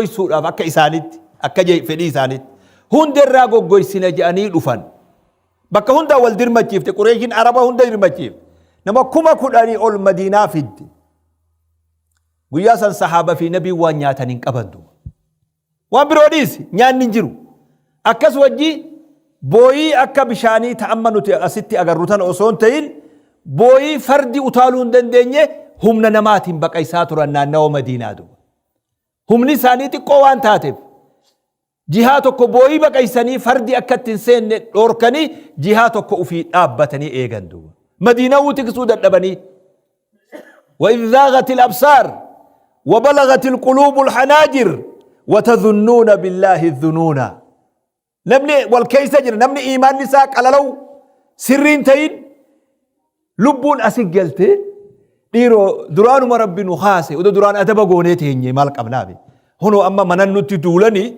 Goggoysuudhaaf akka isaanitti akka fedhii isaanitti hunda irraa goggoysina jedhanii dhufan. Bakka hundaa wal dirmachiifte Qureeshiin Araba hunda dirmachiifte. Nama 10,000 ol Madiinaa fidde. Guyyaa san sahaaba fi nabiin waan nyaatan hin qaban duuba. Waan biroo dhiisi nyaanni hin jiru. Akkas wajji booyii akka bishaanii ta amma nuti asitti agarru tana osoo hin ta'in booyii fardi utaaluu hin dandeenye humna namaatiin baqaysaa turan naannawa Madiinaa duuba. Humni isaanii xiqqoo waan taateef jihaa tokko booyii baqaysanii fardi akka itti hin seenne dhoorkanii jihaa tokko ufii dhaabbatanii eegan duuba. Madiinawuu tiksuu dadhabanii. وإذ ذاغت الأبصار وبلغت القلوب الحناجر وتظنون بالله الظنون Namni wal keessa jira namni iimaanni isaa qalalaw sirrii hin ta'in lubbuun asi galte dhiiroo duraanuma rabbi nu kaase odoo duraan adaba goonee teenye maal qabnaabe hunoo amma manan nutti duulanii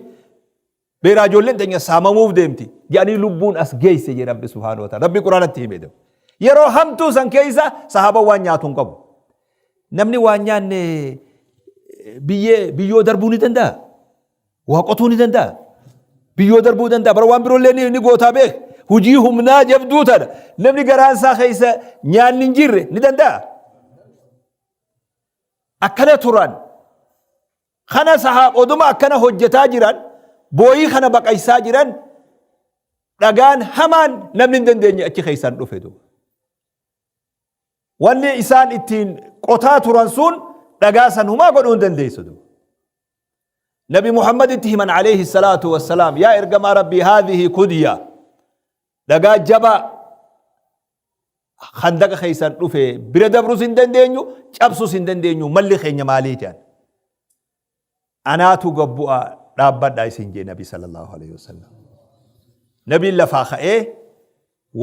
beeraa ijoolleen teenya saamamuuf deemti jedhanii lubbuun as geesse jedhe rabbi subhaanahu wa ta'ala rabbi quraanatti hime dha yeroo hamtuu san keessa sahaaba waan nyaatu hin qabu namni waan nyaanne biyyee biyyoo darbuu ni danda'a Waa qotuu ni danda'a. Biyyoo darbuu danda'a. Bara waan biroollee ni gootaa beek. Hujii humnaa jabduu tana namni garaan isaa keessa nyaanni hin jirre ni danda'a. Akkana turan. Kana sahaab oduma akkana hojjetaa jiran booyii kana baqaysaa jiran dhagaan hamaan namni hin dandeenye achi keessaan dhufe duuba. Wanni isaan ittiin qotaa turan sun dhagaa san humaa godhuu hin dandeessu duuba. Nabi Muhammaditti himan alayhi salaatu wassalaam yaa ergamaa Rabbii haadhihi kudya dhagaa jabaa handaqa keessan dhufe bira dabrus hin dandeenyu cabsus hin dandeenyu malli keenya maalii jedhan anaatu gabbu'a dhaabbadha isin jee nabi sallallahu alayhi wasallam nabiin lafaa ka'ee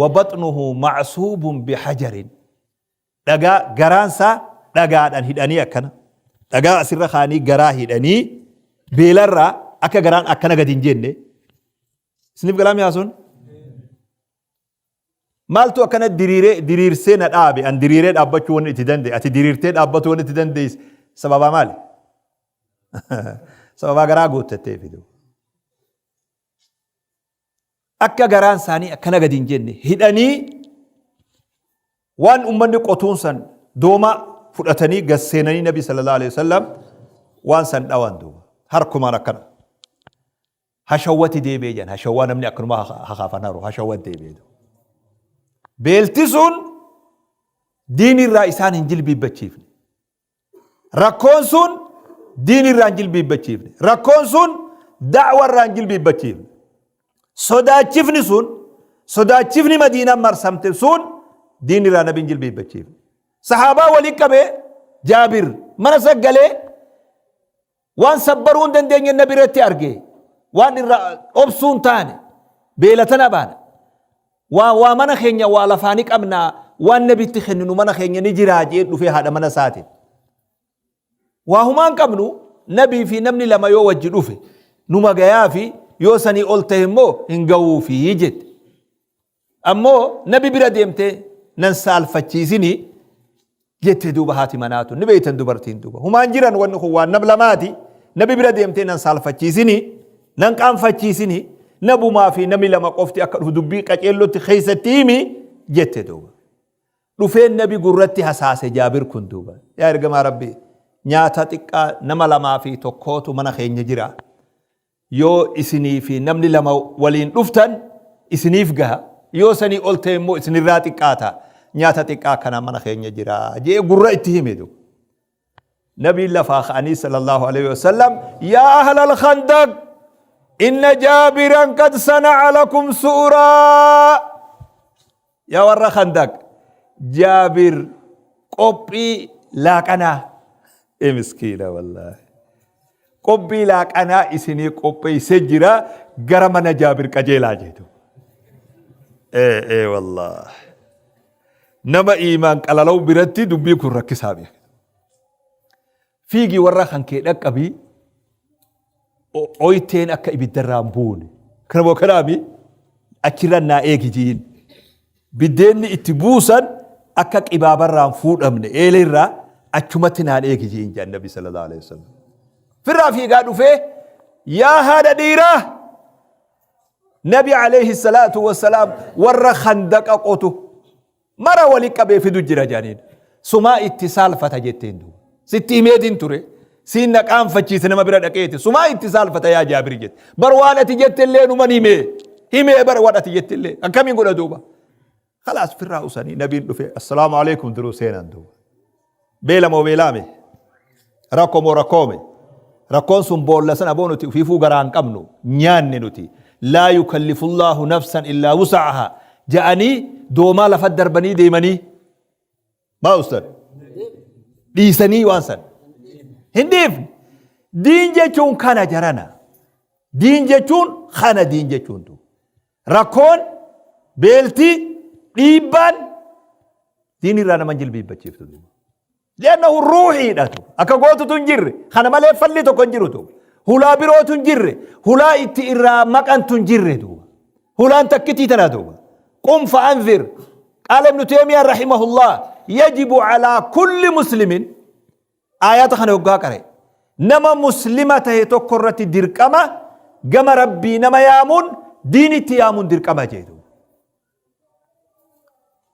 wa baxnuhu macsuubun bihajarin Dhagaa garaan isaa dhagaadhaan hidhanii akkana. Dhagaa asirra kaanii garaa hidhanii beelarraa akka garaan akkana gadi hin jenne. Isiniif galaa mi'aa sun? Maaltu akkana diriiree diriirsee na dhaabe an diriiree dhaabbachuu wanni itti danda'e ati diriirtee dhaabbatu wanni itti dandeesse sababaa maali? Sababaa garaa guuttattee fidu. Akka garaan isaanii akkana gadi hin jenne hidhanii waan ummanni qotuun san dooma fudhatanii gad seenanii nabi sallallahu alaihi wasallam waan san dhawan duuba harkumaan akkana hashawwati deebi'ee jedhan hashawwaa namni akkanuma hakaafan haru hashawwat deebi'ee duuba. Beelti sun diin irraa isaan hin jilbiibbachiifne. Rakkoon sun diin irraa hin jilbiibbachiifne. Rakkoon sun da'wa irraa hin jilbiibbachiifne. Sodaachifni sun sodaachifni Madiinaan marsamte sun diin irraa nabi hin jilbiibbachiifne. Sahaabaa waliin qabee Jaabir mana saggalee Waan sabbaruu hin dandeenye nabi irratti arge. Waan irra obsuu hin taane. Beela tana baana. Waa waa mana keenya waa lafaa ni qabnaa. Waan nabitti kenninu mana keenya ni jiraa jee dhufee haadha mana isaatiin. Waa humaa hin qabnu nabii fi namni lama yoo wajji dhufe numa gayaa fi yoo sanii ol ta'e immoo hin ga'uufi jette. Ammoo nabi bira deemtee nan saalfachiisinii jette duuba haati manaa tun ni beektan dubartiin duuba humaan jiran wanni kun waan nam lamaati nabi bira deemtee nan saalfachiisinii nan qaanfachiisinii nabumaa fi namni lama qofti akka dhufu dubbii qaceellotti keessatti himi jette duuba. Dhufeen nabi gurratti hasaase jaabir kun duuba yaa ergamaa rabbii nyaata xiqqaa nama lamaa fi tokkootu mana keenya jira. Yoo isinii fi namni lama waliin dhuftan isiniif gaha. Yoo sanii ol ta'e immoo isinirraa xiqqaata. Nyaata xiqqaa akkanaa mana keenya jira jee gurra itti hime duuba. Nabiin lafaa ka'anii sallallahu alaihi wasallam yaa ahlal khandaq inna jaabiran qad sana'a lakum su'uraa yaa warra khandaq jaabir qophii laaqanaa ee miskiina wallaahi Qophii laaqanaa isinii qopheessee jira gara mana Jaabir qajeelaa jeetu. Ee ee wallaah. Nama iimaan qalalau biratti dubbii kun rakkisaa beeka. Fiigii warra kan kee dhaqqabii oyteen akka ibiddarraa hin buune. Kana moo kanaami achirra naa eegi jiin. Biddeenni itti buusan akka qibaabarraa hin fuudhamne eeleerraa achumatti naan eegi jiin jedhan Nabi sallallahu alaihi wasallam. Firraa fiigaa dhufee yaa haadha dhiiraa Nabi alayhi salaatu wassalaam warra khandaqa qotu mara wali qabee fidu jira jedhaniin. Sumaa itti saalfata jetteen duuba. Sitti himeetiin ture. Siin na qaanfachiise nama bira dhaqeeti. Sumaa itti saalfata yaa Jaabir jette. Bar waan ati jette illee numan himee. Himee bar waan ati jette illee. Akkamiin godha duuba. Khalaas firraa usanii nabiin dhufe assalaamu alaikum duruu seenan duuba. Beela moo beelaame? Rakkoo moo rakkoome? Rakkoon sun boolla sana aboo nuti ufiifuu garaa hin qabnu nyaanne nuti. Laa yukallifullaahu nafsan illaa wusa'ahaa ja'anii doomaa lafa darbanii deemanii. Maa ustad? Dhiisanii waan san. Hin dhiifne. Diin jechuun kana jarana. Diin jechuun kana diin jechuun tu. Rakkoon, beelti, dhiibbaan diin irraa nama hin jilbiibbachiiftu duuba. Li'annahu ruuhiidhatu akka gootutu hin jirre kana malee falli tokko hin jiru duuba. Hulaa birootu hin jirre hulaa itti irraa maqantu hin jirre duuba. Hulaan takkitii tana duuba. Qum fa'anzir qaala ibnu teemiyaa rahimahullah yajibu alaa kulli muslimin Aayaata kana yoggaa qara'e nama muslima tahe tokko irratti dirqama gama Rabbii nama yaamuun diinitti yaamuun dirqama jeetu.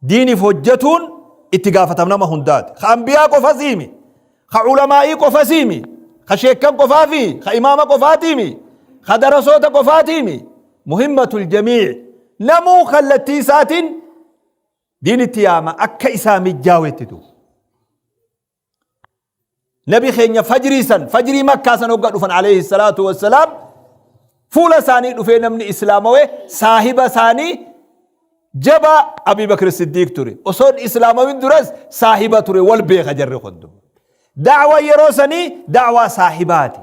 Diiniif hojjetuun itti gaafatam nama hundaati. Ka ambiyaa qofa siimi, ka ulamaa'ii qofa siimi, ka sheekkan qofaafi, ka imaama qofaatiimi, ka darasoota qofaatiimi. Muhimmatul jamii namuu kallattii isaatiin diinitti yaama akka isaa mijjaawetti duuba. Nabi keenya fajrii san fajrii makkaa san hogga dhufan alayhi salaatu wassalaam fuula isaanii dhufee namni islaamawe saahiba isaanii jabaa Abii Bakr Siddiiq ture. Osoon islaamawin duras saahiba ture wal beeka jarri kun. Da'waa yeroo sanii da'waa saahibaati.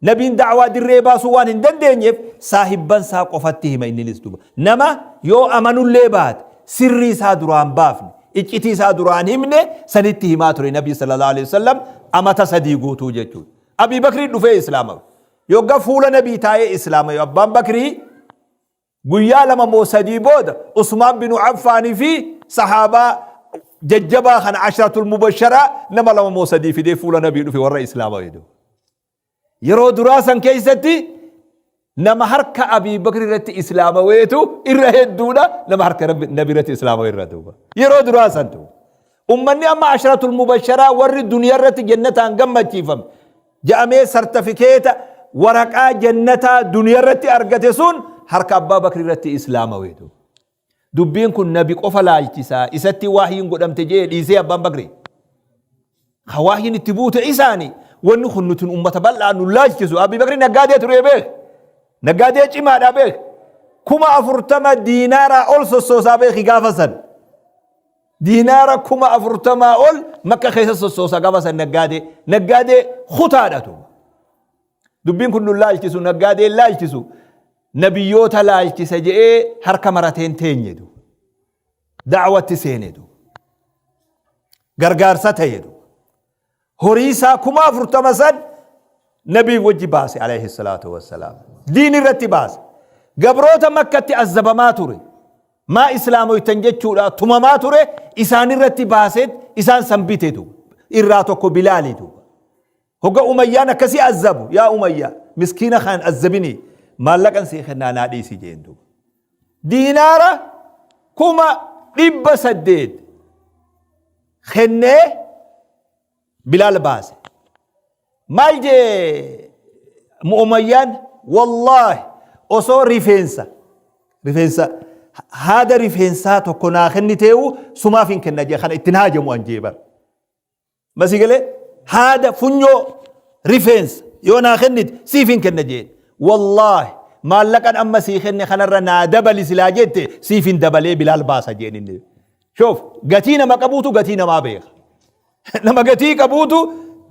Nabiin da'waa dirree baasuu waan hin dandeenyeef saahibban isaa qofatti hima inninis duba. Nama yoo amanullee baate sirrii isaa duraan baafne iccitii isaa duraan himne sanitti himaa ture Nabii sallallahu alaihi wasallam amata 3 guutuu jechuudha. Abii Bakrii dhufee islaama. Yogga fuula Nabii taa'ee islaama abbaan Bakrii Guyyaa 2 moo 3 booda Usmaan binu Affaanii fi sahaabaa jajjabaa kana ashratul mubasharaa nama 2 moo 3 fidee fuula nabii dhufe warra islaama jedhu. Yeroo duraa san keessatti nama harka Abii Bakri irratti islaamaweetu irra hedduudha nama harka nabi irratti islaamawe irra duuba. Yeroo duraa san duuba. Ummanni amma ashratul mubasharaa warri duniyaa irratti jannataan gammachiifame ja'amee sartafikeeta waraqaa jannataa duniyaa irratti argate sun harka Abbaa Bakri irratti islaamawe duuba. Dubbiin kun nabi qofa laalchisaa isatti wahyiin godhamte jee dhiisee Abbaan Bakri. Ka wahyiin itti buute isaani wanni kun nuti ummata bal'aa nu laalchisu. Abii Bakri naggaadee ture beek. Naggaadee cimaadha beek. 40,000 diinaaraa ol sossoosaa beeki gaafa san. Diinaara 40,000 ol makka keessa sossoosa gaafa san naggaadee. Naggaadee kutaadha tu. Dubbiin kun nu laalchisu naggaadee laalchisu nabiyyoota laalchisa je'ee harka marateen teenye du. Da'watti seene du. Gargaarsa ta'e du. Horii isaa 40,000 san nabii wajji baase alayhi salaatu wassalaam. Diin irratti baase. Gabroota makkatti azzabamaa ture. Maa islaamoytan jechuudha tumamaa ture isaan irratti baaseet isaan san bite duuba. Irraa tokko Bilaali duuba. Hogga Umayyaan akkasii azzabu yaa Umayyaa miskiina kan azzabinii maallaqan sii kennaa naa dhiisi jeen duuba. Diinaara 800,000 kennee Bilaal baase. Maal jee Umayyaan wallaahi osoo rifeensa rifeensa haada rifeensaa tokko naa kenniteewu sumaaf hin kenna jee kana ittiin haajamu an jee bara. Masii galee haada funyoo rifeensa yoo naa kennite siif hin kenna jeen. Wallaahi maallaqan amma sii kenne kanarra naa dabali silaa jette siif hin dabalee Bilaal baasa jeen inni. Shoof gatii nama qabuutu gatii namaa beeka. Nama gatii qabuutu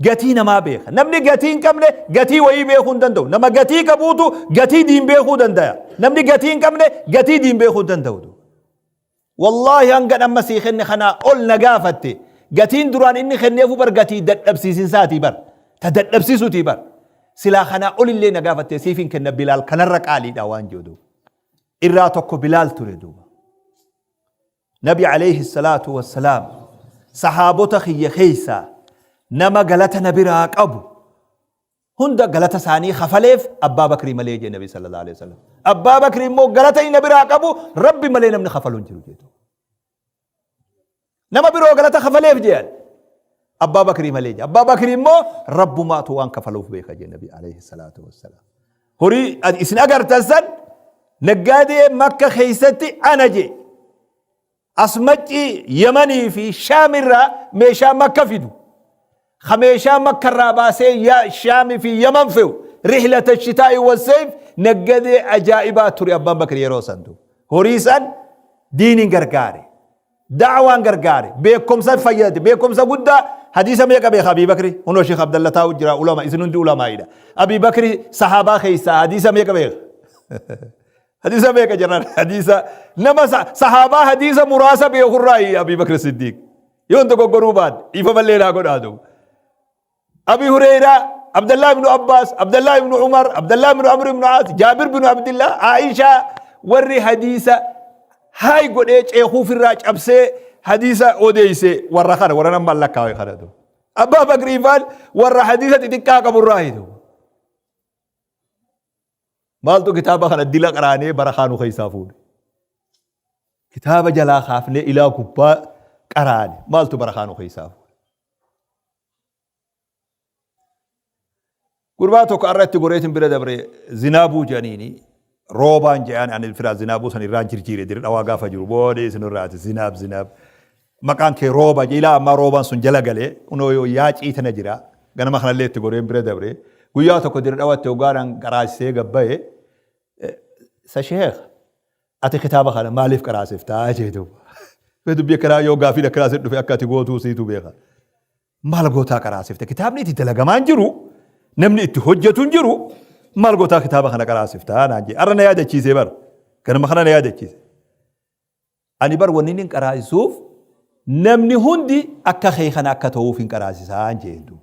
gatii namaa beeka. Namni gatii hin qabne gatii wayii beekuu hin danda'u. Nama gatii qabuutu gatii diin beekuu danda'a. Namni gatii hin qabne gatii diin beekuu hin danda'u. Wallaahi hanga amma sii kenne kanaa ol na gaafatte. Gatiin duraan inni kenneefu bar gatii dadhabsiisinsaatii bar. Ta dadhabsiisuutii bar. Silaa kanaa olillee na gaafatte siif hin kenna Bilaal kanarra qaaliidha waan jedhu. Irraa tokko Bilaal ture duuba. Nabi alayhi salaatu wassalaam sahaabota kiyya keessaa nama galata na biraa qabu Hunda galata isaanii kafaleef Abbaa Bakrii malee jee Nabi sallallahu alaihi wasallam. Abbaa Bakrii immoo galata inni biraa qabu Rabbi malee namni kafalu hin jiru jeetu. Nama biroo galata kafaleef jean. Abbaa Bakrii malee jee. Abbaa Bakrii immoo Rabbumaatu waan kafaluuf beeka jee Nabi alaihi salaatu wassalaam. Horii isin agartan san naggaadee Makka keessatti ana jee. As maccii Yamanii fi Shaam irraa meeshaa Makka fidu. Ka meeshaa Makka irraa baasee ya Shaam fi Yaman fe'u. Rihlata shitaa'i wassayf naggadee ajaa'ibaa ture Abbaan Bakri yeroo san tu. Horii san diiniin gargaare. Da'waan gargaare. Beekumsa fayyadate. Beekumsa guddaa hadiisa meeqa beeka Abii Bakri? Hunoo Sheekh Abdalla taa'u jira ulama isin hundi ulamaa'idha. Abii Bakri sahaabaa keessaa hadiisa meeqa beeka? Hadiisa meeqa jedhan hadiisa nama sahaabaa hadiisa muraasa beekurraa Abii Bakr Siddiiq. Yoon dogoggoruu baadhe dhiifamallee naa godhaa duuba. Abii Hureyraa, Abdallah ibn Abbaas, Abdallah ibn Umar, Abdallah ibn Amr ibn Aas, Jaabir ibn Abdillah, Aishaa warri hadiisa haay godhee ceekuufirraa cabsee hadiisa odeeyse warra kana warra nama lakkaa'e kana duuba. Abbaa Bakriifaan warra hadiisa xixiqqaa qaburraa hidu. Maaltu kitaaba kana dila qaraanee bara kaanu keessaa fuudhe? Kitaaba jalaa kaafnee ilaa gubbaa qaraane maaltu bara kaanu keessaa fuudhe? Gurbaa tokko arra itti goreetin bira dabre zinaabuu jedhaniini roobaan jedhan ani firaa zinaabuu san irraan jirjiire dire dhawaa gaafa jiru boodee isin irraati zinaab zinaab maqaan kee rooba jedhe ilaa ammaa roobaan sun jala galee kunoo yaacii tana jira ganama kanallee itti goreen bira dabre guyyaa tokko dire dhawatti hoggaadhaan qaraasisee gabbaye sa sheekh ati kitaaba kana maaliif qaraasiftaa jee duuba dubbii akkanaa yoo gaafiin akkanaa si dhufe akka ati gootuu siitu beeka Maal gootaa qaraasifta? Kitaabni itti dalagamaa hin jiru, namni itti hojjetu hin jiru, maal gootaa kitaaba kana qaraasifta naan jee. Arra na yaadachiisee bar. Ganama kana na yaadachiise. Ani bar wanni inni qaraasisuuf namni hundi akka kee kana akka ta'uuf hin qaraasisaa jeen duuba.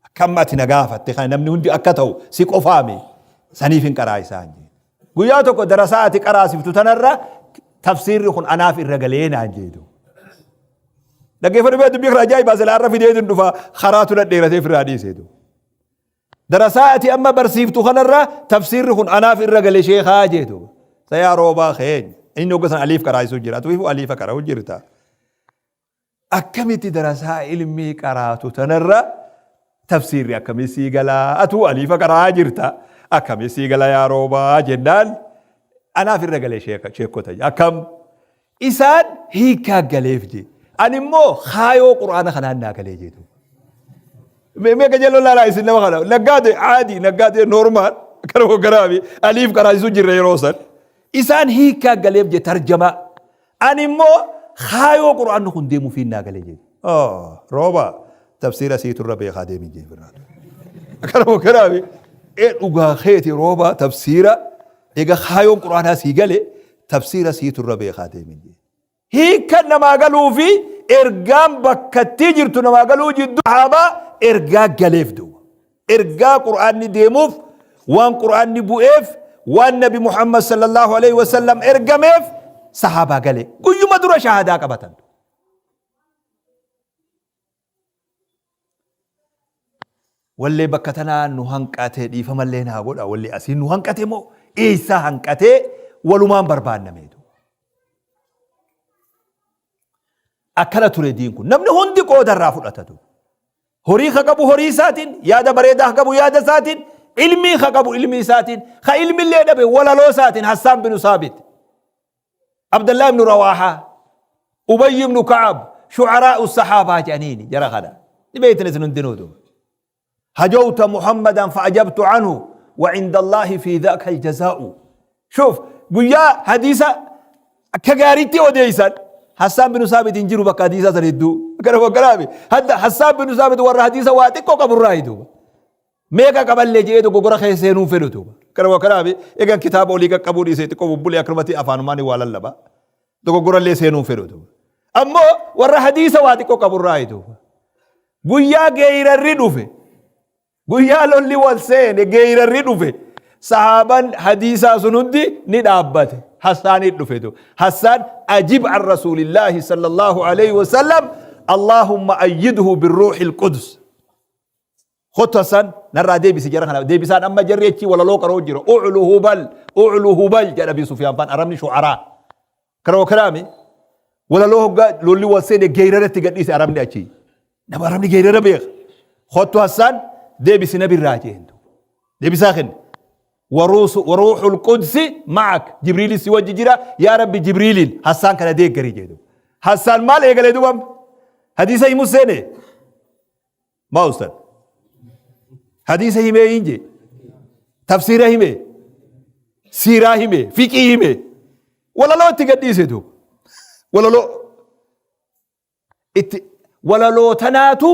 Akka amma ati na gaafatte kana namni hundi akka ta'u si qofaame saniif hin qaraasisaa jeen. Guyyaa tokko darasaa ati qaraasiftu tanarra tafsiirri kun anaaf irra galee naan jee duuba. Dhaggeeffadhu bee dubbii kana ajaa'ibaa silaa irra fideetiin dhufa karaatu dhadheeratee firraa dhiiseetu. Darasaa ati amma barsiiftu kanarra tafsiirri kun anaaf irra gale sheekaa jeetu. Sayaa roobaa keenya. Inni hogga san aliif qaraasisuu jira. Ati ifu aliifa qara'u jirta. Akkamitti darasaa ilmii qaraatu tanarra Tafsiirri akkamii sii galaa atuu aliifa qara'aa jirta akkamii sii gala yaa roobaa jennaan anaaf irra galee sheekota akkam isaan hiikaa galeef jee ani immoo kaayoo quraana kanaan naa galee jeetu. Mee qajeeloo laalaa isin nama kana naggaade caadii naggaade noormaal kana hogganaami aliif qaraasisuu jirra yeroo san isaan hiikaa galeef jee tarjamaa Ani immoo kaayoo Qur'aanni kun deemuufiin naa galee jedhe. Oh, rooba tafsiira siitu irra beekaa deemi jee birraa. Akkana kanaaf ee dhugaa keeti rooba tafsiira egaa kaayoon Qur'aanaa sii gale tafsiira siitu irra beekaa deemi jee. Hiikkan namaa galuu fi ergaan bakkattii jirtu namaa galuu jidduu sahaabaa ergaa galeef duuba. Ergaa Qur'aanni deemuuf, waan Qur'aanni bu'eef, waan Nabi Muhammad sallallahu alaihi wasallam ergameef sahaabaa gale. Guyyuma dura shahaadaa qabatan. Wallee bakka tanaa nu hanqate dhiifamallee naa godha wallee asii nu hanqate moo eessaa hanqatee walumaan barbaannameetu. Akkana ture diin kun namni hundi qooda irraa fudhata ture. Horii ka qabu horii isaatiin, yaada bareedaa ka qabu yaada isaatiin, ilmii ka qabu ilmii isaatiin, ka ilmillee dhabe walaloo isaatiin Hassaan binu Saabit, Abdallah ibnu Rawaahaa, Ubayy ibnu Ka'ab, shu'araa'u sahaabaa jedhaniini jara kana. Ni beektan isin hundinuu duuba. Hajawta Muhammadan fa'ajabtu anhu wa inda Allaahi fi dhaaka aljazaa'u. Shuuf guyyaa hadiisa akka gaariitti odeeysan Hassaan binu Saabit hin jiru bakka hadiisaa san hedduu. Akkana waggaraami. Hadda Hassaan binu Saabit warra hadiisa waa xiqqoo qaburraa duuba. Meeqa qaballee jedhee dogoggora keessa seenuun fedhu duuba. Akkana waggaraami. Egan kitaaba olii qaqqabuu dhiisee xiqqoo bubbulee akkanumatti afaanumaan waa lallaba. Dogoggorallee seenuun fedhu duuba. Ammoo warra hadiisa waa xiqqoo qaburraa duuba. Guyyaa geeyrarri dhufe Guyyaa lolli wal seene geeyrarri dhufe sahaaban hadiisaa sun hundi ni dhaabbate. Hassaaniin dhufe du. Hassaan ajib an rasuulillaahi sallallahu alayhi wasallam Allahumma ayyidhu birruuhil qudus. Kottu Hassaan narraa deebisi jara kana. Deebisaan amma jarri achii walaloo qaroo jira. Uclu hubal, uclu hubal jedha Abii Sufyaan faan arabni shu'araa. Kana kanaami walaloo hoggaa lolli wal seene geeraratti gadhiise arabni achii. Nama arabni geerara beeka. Kottu Hassaan deebisi nabirraa jeen. Deebisaa kenne. Waruuxul qudsi ma'ak Jibriilis si wajji jira yaa Rabbi Jibriiliin Hassaan kana deeggari jedhu. Hassaan maal eegalee dubam? Hadiisa himu seene. Maa ustad? Hadiisa himee hin jee. Tafsiira himee. Siiraa himee. Fiqii himee. Walaloo itti gadhiise duuba. Walaloo. Itti walaloo tanaatu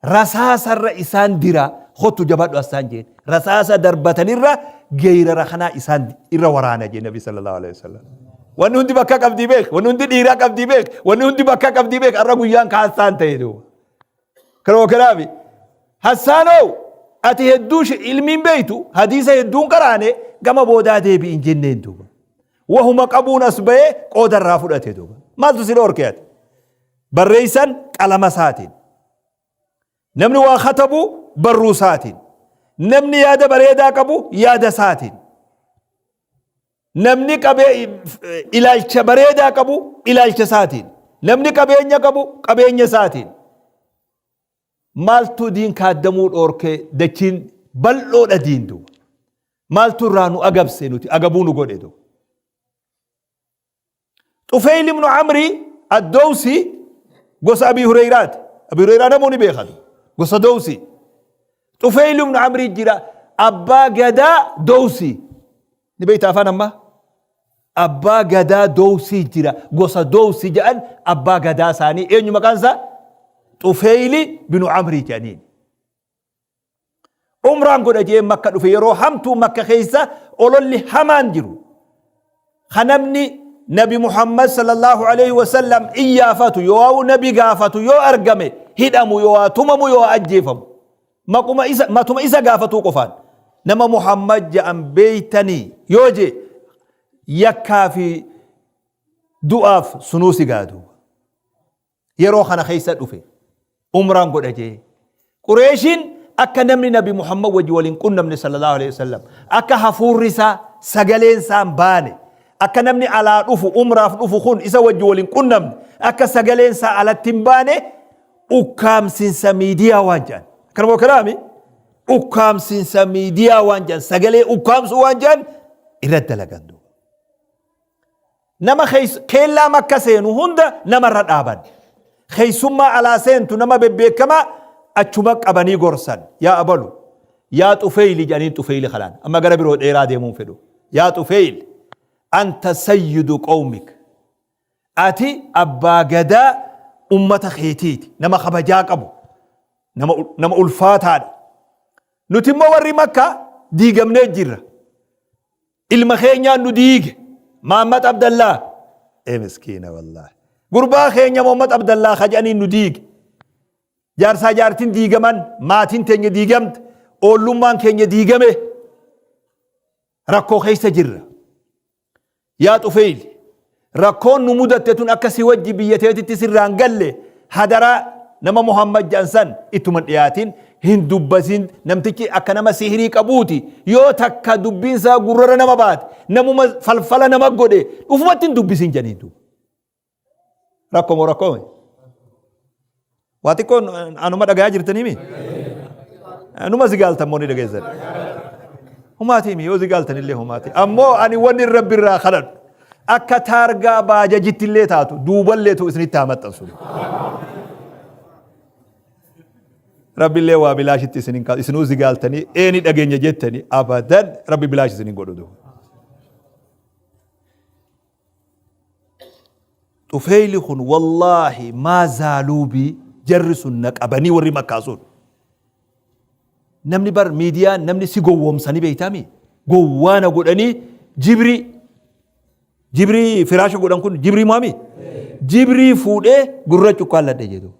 rasaasarra isaan dira kottu jabadhu assaan jeen. Rasaasa darbatanirra geeyrara kanaa isaan irra waraana jee Nabi sallallahu alaihi wasallam. Wanni hundi bakka qabdii beek. Wanni hundi dhiiraa qabdii beek. Wanni hundi bakka qabdii beek. Arra guyyaan kaassaan ta'e duuba. Kanuma kanaafi Hassaanoo ati hedduu ilmiin beektu hadiisa hedduun qaraane gama boodaa deebi'in jenneen duuba. Wahuma qabuun as ba'ee qooda irraa fudhate duuba. Maaltu si dhoorke ati? Barreessan qalama isaatiin. Namni waa katabu barruu isaatiin. Namni yaada bareedaa qabu yaada isaatiin. Namni qabee ilaalcha bareedaa qabu ilaalcha isaatiin. Namni qabeenya qabu qabeenya isaatiin. Maaltu diin kaaddamuu dhoorke dachiin bal'oodha diin duuba. Maaltu irraa nu agabse nuti agabuu nu godhe duuba. Xufeyl ibnu Amri Addowsi gosa Abii Hureyraati. Abii Hureyraa namoonni beekan gosa Dowsi. Xufeyl ibnu Amri jira abbaa gadaa Dowsi. Ni beekta afaan ammaa? Abbaa gadaa Dowsii jira gosa Dowsi jedhan abbaa gadaa isaanii eenyu maqaan isaa? Xufeyli binu Amrii jedhaniin. Umraan godha jee makka dhufe yeroo hamtuu makka keessa ololli hamaan jiru. Ka namni nabi Muhammad sallallahu alaihi wasallam iyyaafatu yoo nabi gaafatu yoo argame hidhamu yoo tumamu yoo ajjeefamu. Maquma isa matuma isa gaafatuu qofaan nama Muhammad ja'an beeytanii yoo jee yakkaa fi du'aaf sunuu si gaadu. Yeroo kana keessa dhufe umraan godha jee. Qureeshiin akka namni Nabi Muhammad wajji waliin qunnamne sallallahu alaihi wasallam akka hafuurri isaa sagaleen isaa hin baane akka namni alaa dhufu umraaf dhufu kun isa wajji waliin qunnamne akka sagaleen isaa alatti hin baane ukkaamsinsa miidiyaa waan jedhan. Kanuma kanaami ukkaamsinsa miidiyaa waan jedhan sagalee ukkaamsuu waan jedhan irratti dalagan duuba. Nama keellaa makka seenu hunda namarra dhaaban. Keessummaa alaa seentu nama bebbeekamaa achuma qabanii gorsan. Yaa abalu, yaa Xufeyli jedhaniin Xufeyli kanaan. Amma gara biroo dheeraa deemuun fedhu. Yaa Xufeyl, anta sayyidu qawmik. Ati abbaa gadaa ummata keetiiti. Nama kabajaa qabu. Nama ulfaataadha. Nuti immoo warri makkaa diigamnee jirra. Ilma keenyaan nu diige. Mahammad Abdallaa. Ee miskiina wallaahi. Gurbaa keenya Muhammad Abdallaa kaja'aniin nu diige. Jaarsaa jaartiin diigaman, maatiin teenya diigamte, oollummaan keenya diigame. Rakkoo keessa jirra. Yaa Xufeyli, rakkoon nu mudatte tun akka si wajji biyya teetitti sirraan galle hadaraa nama Muhammad jedhan san ittuma hin dhiyaatin hin dubbatin namtichi akka nama sihirii qabuuti yoo takka dubbiin isaa gurrara nama baate namuma falfala nama godhe ufumatti hin dubbisin jedhaniin duuba. Rakkoo moo rakkoo miti? Waa xiqqoon anuma dhagayaa jirtanii mi? Anuma si gaaltan moo ni dhageessan? Humaatii mi yoo si gaaltan illee humaatii. Ammoo ani wanni rabbi irraa kadhadhu akka taargaa baajajitti illee taatu duuballee tu isinitti haa maxxansu. Rabbi illee waa bilaashitti isin hin kaasu isinuu si gaaltanii eeni dhageenya jettanii abadan rabbi bilaash isin hin godhu duuba. Xufeeyli kun wallaahi maa zaaluu bii jarri sun na qabanii warri makkaa sun. Namni bar miidiyaan namni si gowwoomsanii beektaami. Gowwaa na godhanii jibrii jibrii firaasha godhan kun jibrii mo'ami. Jibrii fuudhee gurra cuqqaalladhe jedhu.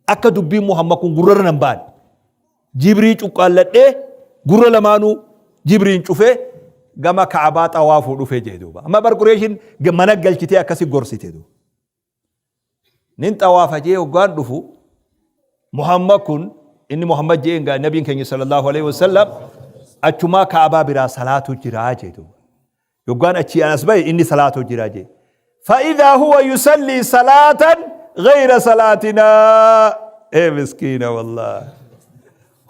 Akka dubbiin Muhammad kun gurrarra nan baane. Jibrii cuqqaalladhee gurra lamaanuu jibriin cufee gama Ka'abaa xawaafuu dhufee jee duuba. Amma bar Qureeshiin mana galchitee akkasi gorsite duuba. Nin xawaafa jee hoggaan dhufu Muhammad kun Inni Muhammad je'een gaa nabiin keenya sallallahu alaihi wasallam achumaa Ka'abaa biraa salaatu jiraa jee duuba. Yoggaan achii an as bahe inni salaatu jiraa jee. Fa'idhaa huwa yusallii salaatan gayra salaatinaa. Ee miskiina wallahi.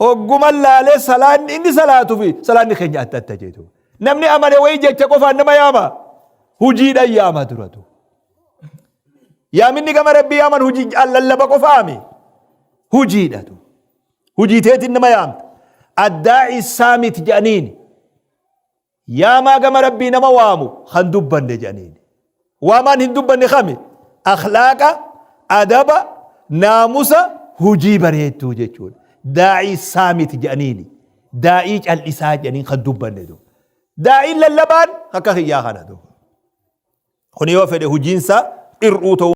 Hogguman laalee salaanni inni salaatu fi salaanni keenya adda adda jee duuba. Namni amane wayii jecha qofaan nama yaama. Hujiidhaan yaama duratu. Yaaminni gama Rabbii yaaman hujii lallaba qofaami. Hujiidha tu. Hujii teetiin nama yaamta. Addaa'i saamit jedhaniin. Yaamaa gama Rabbii nama waamu kan dubbanne jedhaniin. Waamaan hin dubbanne kami? Akhlaaqa, adaba, naamusa, hujii bareedduu jechuudha. Daa'ii saamit jedhaniini. Daa'ii cal'isaa jedhaniin kan dubbanne du. Daa'iin lallabaan akka kiyyaa kana du. Kuni yoo fedhe hujiinsa dhir'uu ta'uu